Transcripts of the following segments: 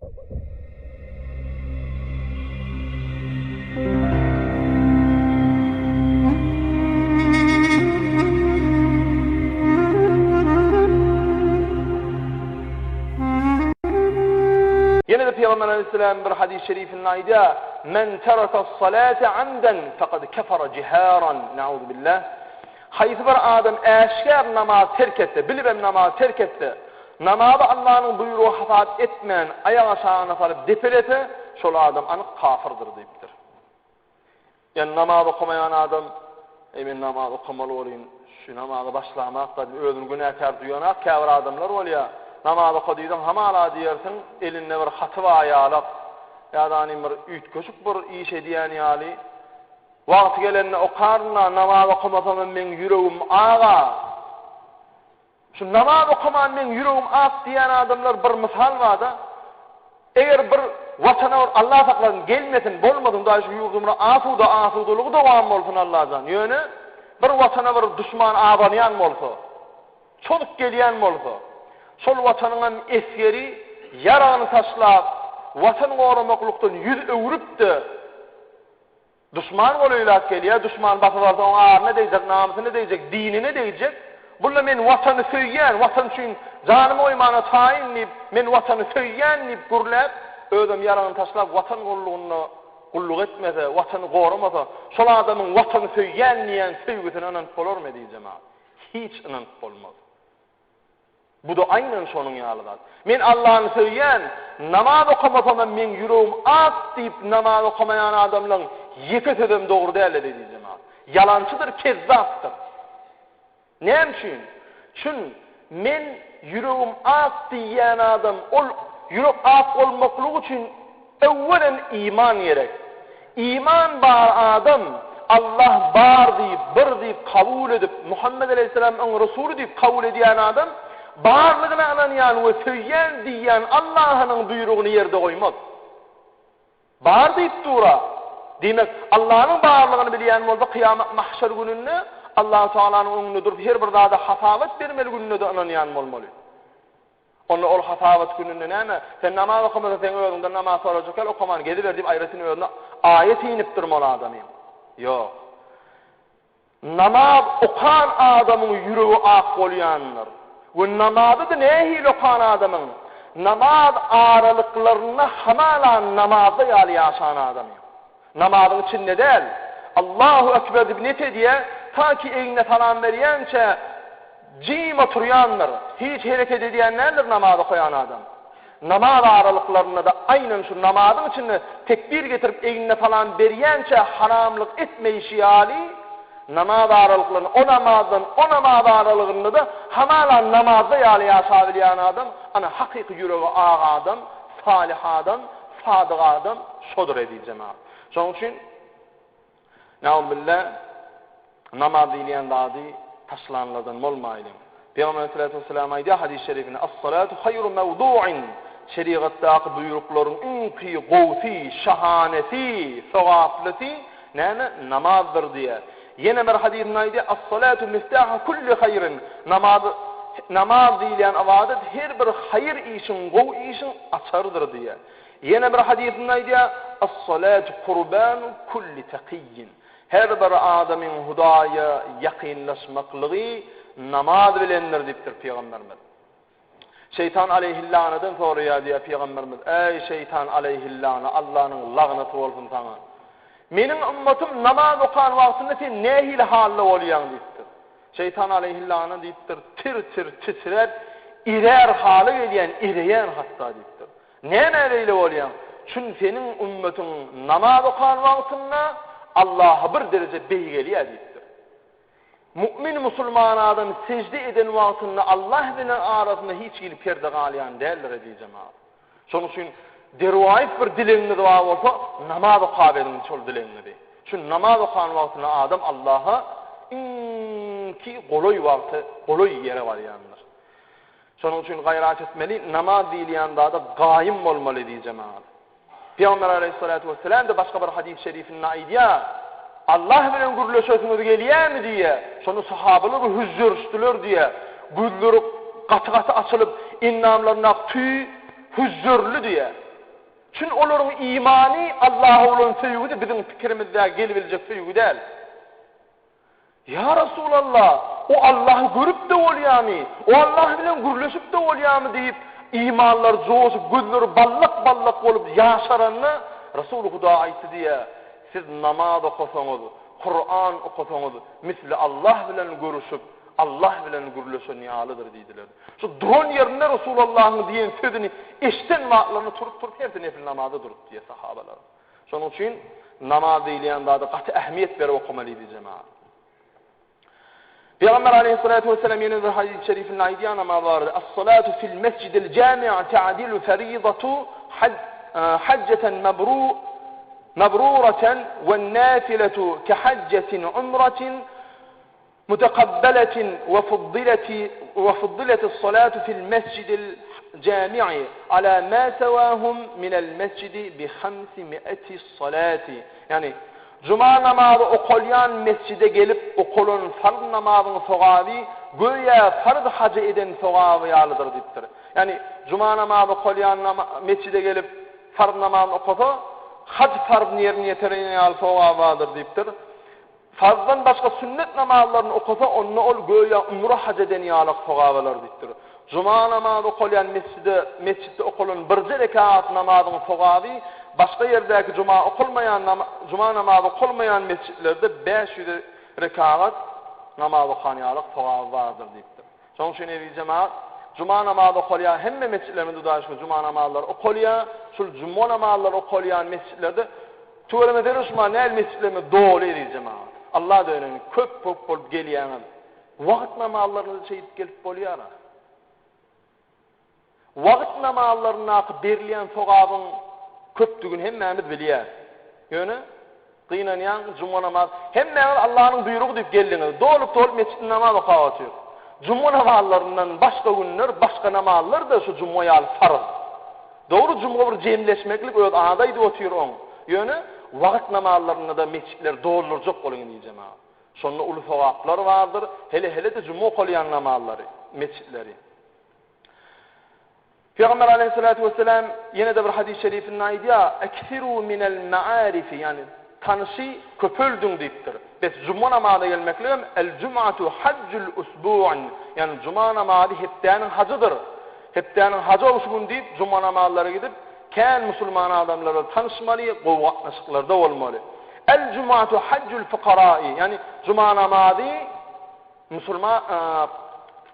Ýene-de Pygamber aleýhissalam bir hadys şerifinde aýdýar, Men tereke-s-salate amden fekad kefere jiharan, nauzubillah. Haýsy bir adam äşgär namaz terk etse, bilibem namaz terk etse, namazy Allanyň buýrugy hasap etmän, aýak aşagyna salyp depelese, şol adam anyk kafyrdyr diýipdir. Ýani namaz okamaýan adam, Eý men namaz okamaly bolýyn, şu namaza başlamak-da diýip özüni günäkär duýanak käbir adamlar bolýar. Namaz oka diýseň hamala diýersiň, elinde bir haty bar ýalak, ýa-da anym bir üýtgeşik bir iş edýän ýaly. Wagty gelende okaryn-da, namaz okamasamam meň ýüregim aga. Şu namaz okaman meň ýüregim ak diýýän adamlar bir mysal barda, eger bir watana bir Allah saklasyn gelmesin, bolmasyn Hudaý şu ýurdumyza asuda asudalygy dowam bolsun Allajan. Ýöne bir watana bir duşman abanýan bolsa, çozup gelýän bolsa, şol watanyňam esgeri ýaragyny taşlap, watan goramaklykdan ýüz öwrüp-de, Duşman golaýlap gelýär, duşman basyp alsa oň aryna degjek, namysyna degjek, dinine degjek. Bunda men Watany söýýän, Watan üçin janymy goýmana taýyn diýip, men Watany söýýän diýip gürläp, özem ýaragyny taşlap Watan gullugynda gulluk etmese, Watany goramasa, şol adamyň Watany söýýän diýýän söýgüsine ynanyp bolarmy eziz jemagat? Hiç ynanyp bolmaz. Bu-da aýnan şonuň ýaly zat. Men Allany söýýän, namaz okamasamam meň ýüregim ak diýip namaz okamaýan adamlaň ýeke sözem dogry däl eziz jemagat. Ýalançydyr, kezzapdyr. Näme üçin? Çün men ýüregim ak diýýän adam ol ýürek ak bolmaklygy üçin Öwwelen iman gerek. Iman bar adam Allah bar diýip, bir diýip kabul edip, Muhammet aleýhissalam yň Resuly diýip kabul edýän adam, barlygyna ynanýan we söýýän diýýän Allahynyň buýrugyny ýerde goýmaz. Bar diýip dur-a. Diýmek, Allanyň barlygyny bilýän bolsa kyýamat mahşer gününde Allahu Tagalanyň öňünde durup her bir zada hasabat bermeli gününe-de ynanýan bolmaly. Onda ol hasabat gününde näme, sen namaz okamasaň seň özüňden namaz sorajak ýaly okaman geziber diýip aýratyn özüne aýat inipdirmi ol adamyň? Ýok. Namaz okan adamyň ýüregi ak bolýandyr. We namazy-da nähili okan adamyň? Namaz aralyklarynda hamala namazda ýaly ýaşan adamyň. Namazyň içinde däl, Allahu Ekber diýip net edýär, ta ki egnine salam berýänçä jim oturýandyr, hiç hereket edýän däldir namaz okaýan adam. Namaz aralyklarynda-da aýnan şu namazyň içinde tekbir getirip egnine salam berýänçä haramlyk etmeýşi ýaly, namaz aralyklarynda o namazdan o namaz aralygynda-da hamala namazda ýaly ýaşabilýän adam, ana hakyky ýüregi ak adam, salyh adam, Sadyk adam şodur eziz jemagat. Şonuň üçin Nauzubilla namaz diýilýän zady taşlanlardan bolmaýlyň. Pygamber aleyhissalatu vesselam aýdýar hadys şerifinde As-salatu haýru mewdu'in Şerigatdaky buýruklaryň iň gowusy, şahanesi, sogaplysy näme? Namazdyr diýýär. Ýene bir hadysynda aýdýar As-salatu miftahu kulli haýrin Namaz namaz diýilýän ybadat her bir haýyr işiň, gowy işiň açarydyr diýýär. Ýene bir hadysynda aýdýar, As-salatu kurbanu kulli takiyyin. Her bir adamyň Hudaýa ýakynlaşmaklygy namaz bilendir diýipdir pygamberimiz. Şeýtan aleýhillanadan soraýar diýýär pygamberimiz, Eý şeýtan aleýhillana, Allanyň lagnaty bolsun saňa. Meniň ymmatym namaz okan wagtynda sen nähili halda bolýaň diýipdir. Şeýtan aleýhillana diýipdir, tir-tir titräp, erär hala gelýän, ereýän hatda diýipdir. Nämä beýle bolýaň? Çün seniň ümmetyň namaz okan wagtynda Allaha bir dereje beýgelýär diýipdir. Mu'min musulman adam sejde eden wagtynda Allah bilen arasynda hiç hili perde galýan däldir eziz jemagat. Şonuň üçin derwaýys bir dilegiňiz bar bolsa namaz okap ediň şol dilegiňizi. Çünki namaz okan wagtynda adam Allaha iňki golaý wagty golaý ýere barýandyr. Şonuň üçin gaýrat etmeli, namaz diýilýän zada gaýym bolmaly eziz jemagat. Pygamber aleýhissalatu wesselam-da başga bir hadys şerifinde aýdýar, Allah bilen gürleşesiňiz gelýärmi diýýär. Şonda sahabalar hüžžerişdiler diýýär. Gözleri gaty-gaty açylyp, endamlaryndaky tüý hüžžerildi diýýär. Çün olaryň imany, Allaha bolan söýgüsi biziň pikirimizdäki gelibiljek söýgi däl. Ýa Resulallah, o Allahy görüp-de bolýamy? O Allah bilen gürleşip-de bolýamy? diýip, imanlary joşup, gözleri ballak-ballak bolup ýaşaranda, Resuly Huda aýtdy diýýär, Siz namaz okasaňyz, Kuran okasaňyz, misli Allah bilen görüşip, Allah bilen gürleşen ýalydyr diýdiler. Şu duran ýerinde Resulallahyň diýen sözüni eşiden wagtlarynda turup-turup hersi nefil namaza durup diýýär sahabalar. Şonuň üçin namaz diýilýän zada gaty ähmiýet berip okamaly diýdi jemagat. Pygamber aleyhissalatu vesselam ýene bir hadys-y şerifinde aýdýar namaz barada, As-salatu fil mesjidil jami' ta'dilu faridatu hajjatan mabru mabruratan wen-nafiletu ke hajjatin umratin Mutakabbeletin we fuddileti we fuddiletis salatu fil mesjidil jami'i ala ma sewahum minel mesjidi bi hamsi mi'eti salati. Ýagny, juma namazy okalýan mesjide gelip okalan farz namazyň sogaby göýä farz hajy eden sogaby ýalydyr diýipdir. Ýagny, juma namazy okalýan mesjide gelip farz namazyny okasa, haj farzyny ýerine ýetiren ýaly sogaby bardyr diýipdir. Farzdan başga sünnet namazlaryny okasa, onda ol göýä umra haj eden ýalak sogap alar diýipdir. Juma namazy okalýan mesjide, mesjitde okalan birje rekagat namazyň sogaby başga ýerdäki juma okalmaýan juma namazy okalmaýan mesjitlerde 500 rekagat namaz okan ýalak sogaby bardyr diýipdir. Şonuň üçin eziz jemagat, juma namazy okalýan hemme mesjitlerimizde Hudaýa şükür juma namazlary okalýar. Şul juma namazlary okalýan mesjitlerde tüweleme seruşma näl mesjitlerimiz doly eziz jemagat. Allah döneýin köp köp bolup gelýäňiz. Wagt namazlaryny şeýdip gelip bolýar-a. Wagt namazlaryndaky berilýän sogabyň köpdügini hemmämiz bilýäris. Ýöne, gynanýan, juma namaz, hemmäňiz Allanyň buýrugy diýip geldiňiz, dolup-dolup metjitde namaz okap otyrys. Juma namazlaryndan başga günler, başga namazlar-da şu juma ýaly farz. Dogry, juma bir jemleşmeklik öz ady aýdyp otyr oň. Ýöne, wagt namazlarynda-da metjitleri doldurjak boluň indi jemagat. Şonda uly sogaplar bardyr, hele-hele-de juma okalýan namazlary, metjitleri. Pygamber aleyhissalatu vesselam ýene-de bir hadys şerifinde aýdýar, Eksiru minel maarifi, ýagny tanyşy köpeldiň diýipdir. Bes juma namaza gelmekligem el jumatu hajjul usbu'in, ýagny juma namazy hepdäniň hajydyr. Hepdäniň hajy ol şu gün diýip juma namazlara gidip kän musulman adamlar bilen tanyşmaly, gowy gatnaşyklarda bolmaly. El jumatu hajjul fukarai, ýagny juma namazy Musulman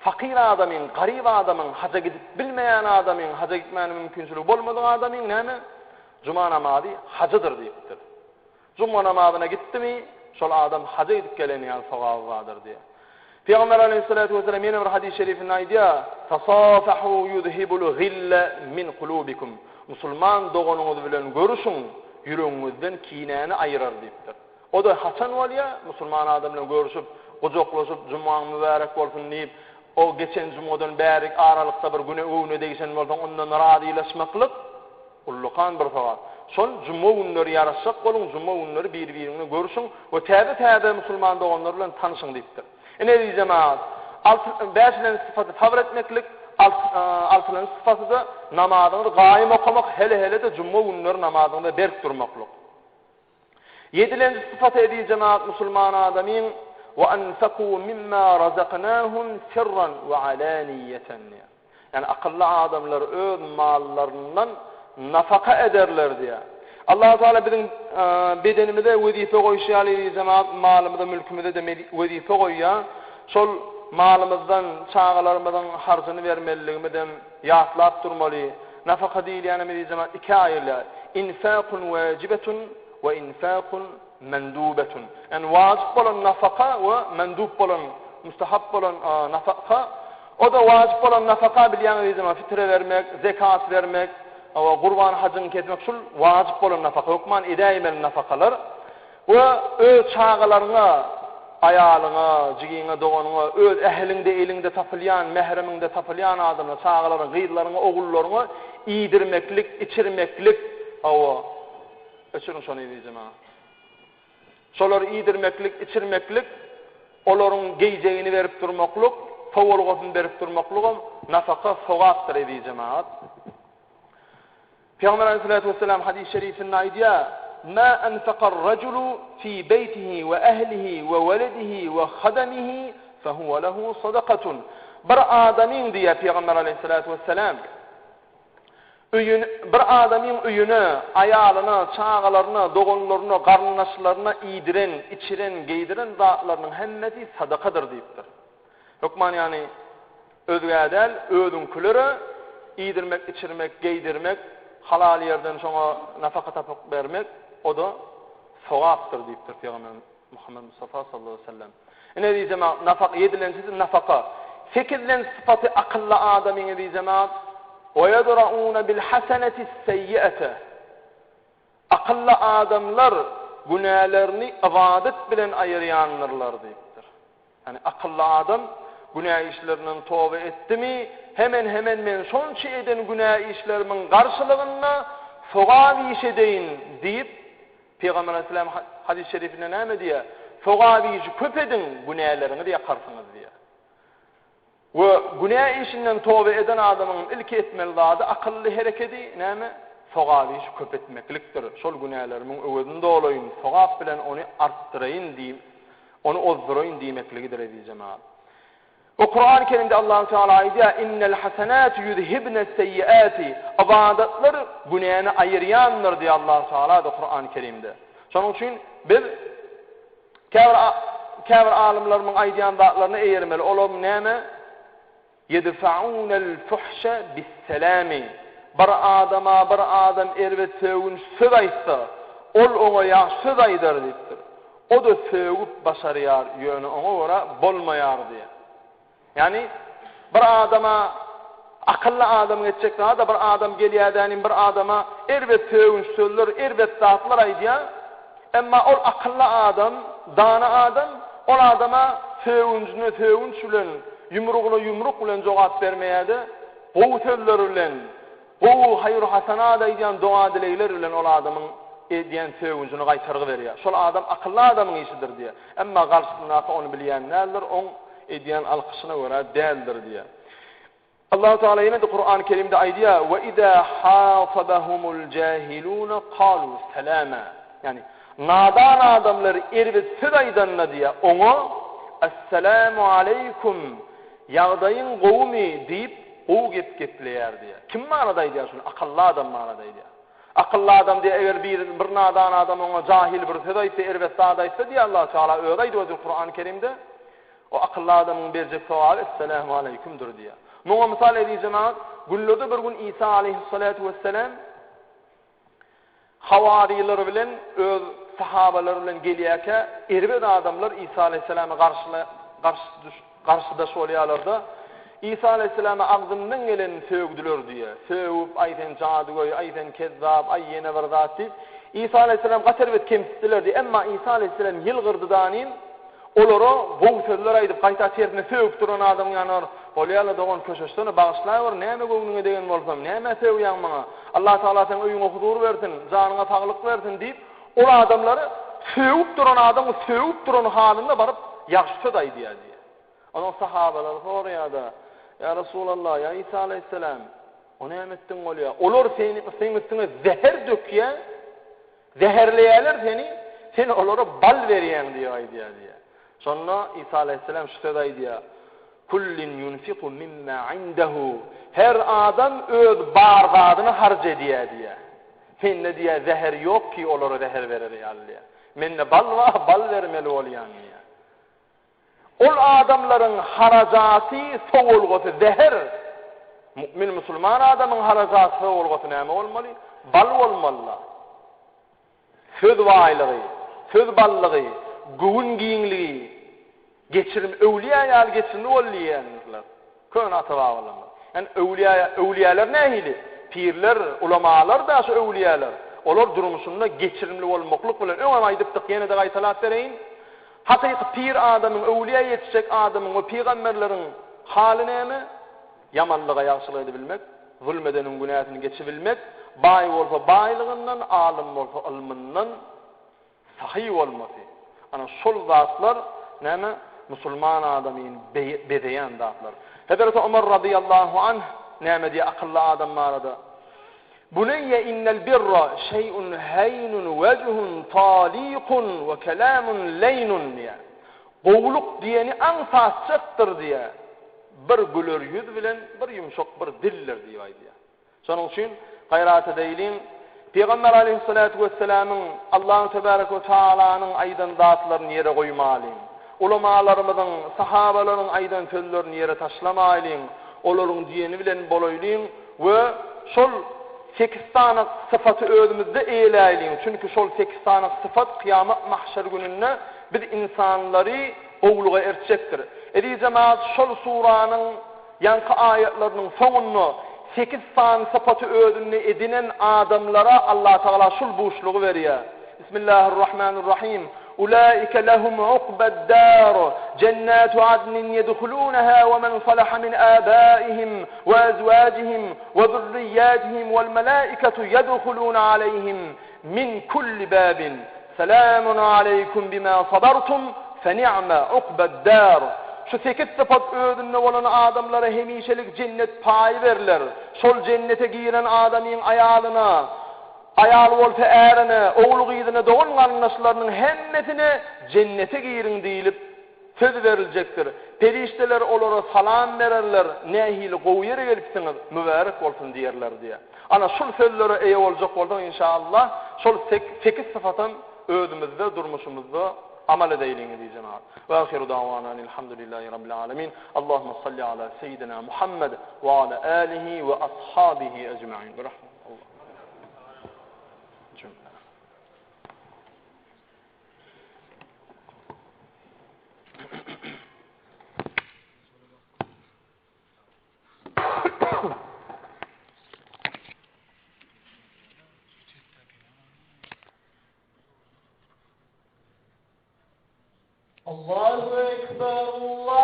fakyr adamyň, garyp adamyň, haja gidip bilmeýän adamyň, haja gitmäne mümkinçiligi bolmadyk adamyň näme? Juma namazy hajydyr diýipdir. Juma namazyna gitdimi, şol adam haja gidip gelen ýaly sogaby bardyr diýýär. Pygamber aleyhissalatu vesselam ýene bir hadys şerifinde aýdýar, Tasafahu yuzhibul gille min kulubikum. Musulman doganyňyz bilen görüşiň, ýüregiňizden kinäni aýyrar diýipdir. O-da haçan bolýar? Musulman adam bilen görüşip, gujaklaşyp, Jumaň mübärek bolsun diýip, o geçen jumadan bärik aralykda bir güne göwne degişen bolsaň, ondan razylaşmaklyk ullakan bir sogap. Şol juma günleri ýaraşjak boluň, juma günleri bir-biriň bilen görüşiň we täze-täze musulman doganlar bilen tanyşyň diýipdir. Ine, eziz jemagat, alty, bäşilenji sypaty sabyr etmeklik, alty, altylanjy sypaty-da namazyňyzy gaýym okamak, hele-hele-de juma günleri namazyňyzda berk durmaklyk. Ýedilenji sypaty eziz jemagat musulman adamyň we anfaku mimma razaknahum sirran we alaniýeten diýýär. Ýagny akylly adamlar öz mallaryndan nafaka ederler diýýär. Allahu Teala biziň bedenimize wezipe goýşy ýaly eziz jemagat malymyza, mülkümize-de wezipe goýýar. Şol malymyzdan çagalarymyzyň harjyny bermeliligimizem Ýatlap durmaly, nafaka diýilýänem eziz jemagat ikä aýrylýar, infakun wajibetun we infakun mendubetun. Ýagny wajyp bolan nafaka we mendub bolan, mustahap bolan nafaka. O-da wajyp bolan nafaka bilýäňiz eziz jemagat fitre bermek, zekat bermek, gurban hajyňy kesmek şul wajyp bolan nafaka, hökman edäýmeli nafakalar. We öz çagalaryňa, aýalyňa, jigiňe, doganyňa, öz ähliňde, eliňde tapylýan, mähremiňde tapylýan adamlara, çagalaryňa, gyzlaryňa, ogullaryňa iýdirmeklik, içirmeklik, hawa, öçüriň şony eziz jemagat. Şolary iýdirmeklik, içirmeklik, olaryň geýjegini berip durmaklyk, sowalgasyny berip durmaklygam nafaka, sogapdyr eziz jemagat. Pygamber aleyhissalatu vesselam hadis şerifinde aýdýar, Ma enfakar rajulu fi beýtihi we ehlihi we weledihi we hadamihi fehuwe lehu sadakatun. Bir adamyň diýýär Pygamber aleyhissalatu vesselam, öýüne bir adamyň öýüne, aýalyna, çagalaryna, doganlaryna, garyndaşlaryna iýdiren, içiren, geýdiren zatlarynyň hemmesi sadakadyr diýipdir. Hökman ýagny özgä däl, özüňkilere iýdirmek, içirmek, geýdirmek, halal ýerden şoňa nafaka tapyp bermek, o-da sogapdyr diýipdir Pygamberimiz Muhammet Mustafa sallallahu aleýhi we sellem. Ine eziz jemagat, nafaka, ýedilenjisi nafaka. Sekizlenji sypaty akylly adamyň eziz jemagat, Wa ýedrauna bil hasenetis seýýete. Akylly adamlar günälerini ybadat bilen aýyrýandyrlar diýipdir. Ýagny akylly adam günä işlerinden toba etdimi, hemen-hemen men şonça eden günä işlerimiň garşylygynda sogap iş edeýin diýip, Pygamber aleyhisselam hadys şerifinde näme diýýär? Sogap işi köp ediň, günäleriňizi ýakarsyňyz diýýär. We günä işinden toba eden adamyň ilki etmeli zady akylly herekedi näme? Sogap işi köp etmeklikdir. Şol günälerimiň öwezini dolaýyn, sogap bilen ony artdyraýyn diýip, ony ozduraýyn diýmekligidir eziz jemagat. We Kurany Kerimde Allahu Teala aýdýar, Innel hasenati ýuzhibne seýýiati, Ybadatlar günäni aýyrýandyr diýýär Allahu Teala-da Kurany Kerimde. Şonuň üçin biz Käbir käbir alymlarymyň aýdýan zatlaryna eýermeli. Olam näme? Ýedfa'unel fuhşe bis-selami. Bir adama bir adam erbet sögünç söz aýtsa, ol oňa ýagşy söz aýdar diýipdir. O-da sögüp başarýar, ýöne oňa görä bolmaýar diýýär. Ýagny bir adama akylly adamyň etjek zady bir adam gelýädänim bir adama erbet sögünç sözler, erbet zatlar aýdýar. Emma ol akylly adam, dana adam ol adama sögünjine sögünç bilen, ýumrugyna ýumruk bilen jogap bermeýär-de, gowy sözler bilen, Gowy haýyr-hasanat aýdýan doga-dilegler bilen ol adamyň edýän sögünjini gaýtargy berýär. Şol adam akylly adamyň işidir diýýär. Emma garşysyndaky ony bilýän däldir, oň edýän alkyşyna görä däldir diýýär. Allahu Teala ýene-de Kurany Kerimde aýdýar, Ve izâ hâtabahumul jâhilûne kâlû selâmâ. Ýagny, nadan adamlar erbet söz aýdanda diýýär, oňa Esselamu aleýkum, ýagdaýyň gowumy diýip, Gowy gep gepleýär diýýär. Kim barada aýdýar şuny? Akylly adam barada aýdýar. Akylly adam diýýär, eger bir bir nadan adam oňa jahyl bir söz aýtsa, erbet zat aýtsa diýýär, Allahu Teala özi aýdyp otyr Kurany Kerimde, o akylly adamyň berjek sogaby Esselamu aleýkumdyr diýýär. Muňa mysal eziz jemagat, günlerde bir gün Isa aleýhissalatu wesselam Hawarylar bilen öz sahabalary bilen gelýärkä, erbet adamlar Isa aleýhissalama garşydaş bolýarlar-da, Isa aleýhissalama agzyndan gelenini sögdüler diýýär. Sögüp, Aý sen jadygöý, aý sen kezzap, aý ýene bir zat diýip, Isa aleýhissalam gaty erbet kemsitdiler diýýär. Emma Isa aleýhissalam ýylgyrdy-da-nim, Olara gowy sözler aýdyp, gaýta tersine sögüp duran adamyň ýanyna baryp, Bolýa-la dogan, köşeşsene, bagyşlaýber, näme göwnüňe degen bolsam, nämä sögýäň maňa? Allatagala seň öýüňe huzur bersin, janyňa saglyk bersin diýip, ol adamlary sögüp duran adamyň sögüp duran halynda baryp, ýagşy söz aýdýar diýýär. Onuň sahabalary soraýar-da, Ýa Resulallah, ýa Isa alaýhyssalam, o näme etdiň bolýar? Olar seni, seň üstüňe zäher dökýär, Zäherleýärler seni, sen olara bal berýäň diýip aýdýar diýýär. Şonda Isa alaýhyssalam şu sözi aýdýar, Kullin ýunfiku mimma indehu, Her adam öz bar zadyny harç edýär diýýär. Mende diýýär zäher ýok ki olara zäher berer ýaly diýýär. Mende bal bar, bal bermeli bolýan diýýär. Ol adamlaryň harajaty, sowalgasy zäher. Mu'min musulman adamyň harajaty, sowalgasy näme bolmaly? Bal bolmaly-da. Söz baýlygy, söz ballygy, göwün giňligi, geçirim, öwlüýä ýaly geçirimli bol diýýändirler. Köne ata-babalarymyz. Ýani öwlüýä, öwlüýäler nähili? Pirler, ulamalar-da şu öwlüýäler. Olar durmuşynda geçirimli bolmaklyk bilen, öňem aýdypdyk, ýene-de gaýtalap bereýin. Hakyky pir adamyň, öwlüýä ýetişjek adamyň we pygamberleriň haly näme? Ýamanlyga ýagşylyk edibilmek, zulm edeniň günäsini geçibilmek, baý bolsa baýlygyndan, alym bolsa ylmyndan sahy bolmasy. Ana şol zatlar näme? Musulman adamyny bezeýän zatlar. Hezreti Omar razyýallahu anh näme diýýär akylly adam barada? Buneýe innel birra şeý'un heýnun wejhun talikun we kelamun leýnun diýýär. Gowulyk diýeni aňsatjakdyr diýýär. Bir güler ýüz bilen bir ýumşak bir dildir diýip aýdýar. Şonuň üçin gaýrat edeýliň, Pygamber aleýhissalatu wessalamyň, Allahu tebareke we taalanyň aýdan zatlaryny ýere goýmalyň. Ulamalarymyzyň, sahabalaryň aýdan sözlerini ýere taşlamaýlyň, olaryň diýeni bilen bolaýlyň we şol sekiz sany sypaty özümizde eýeläýliň, çünki şol sekiz sany sypat kyýamat mahşer gününde biz ynsanlary gowulyga ertjekdir. Eziz jemagat, şol suranyň Ýaňky aýatlarynyň soňunda sekiz sany sypaty özünde edinen adamlara Allatagala şul buşlugy berýär, Bismillahirrahmanirrahim, Ulaike lehum ukbed-dar, jennatu adnin yedhulunaha we men salaha min abaihim we azwajihim we zurriyyatihim wal malaikatu yedhuluna aleyhim min kulli babin. Selamun aleýkum bima sabartum feni'me ukbed-dar. Şu sekiz sypat özünde bolan adamlara hemişelik jennet paýy berler. Şol jennete giren adamyň aýalyna, aýaly bolsa ärine, ogul-gyzyna, dogan-garyndaşlarynyň hemmesine jennete giriň diýlip, Söz beriljekdir. Perişdeler olara salam bererler, Nähili gowy ýere gelipsiňiz, mübärek bolsun diýerler diýýär. Ana, şul sözlere eýe boljak bolsaň, inşallah, şol sekiz sypatam özümizde, durmuşymyzda amal edeýliň, eziz jemagat. Wa ahiru dawana enilhamdülillahi rabbil alemin. Allahumma salli ala seýidina Muhammed wa ala alihi we ashabihi ecmain. Bi rahmet Allah. Cümle. Allahu Ekber, Allah.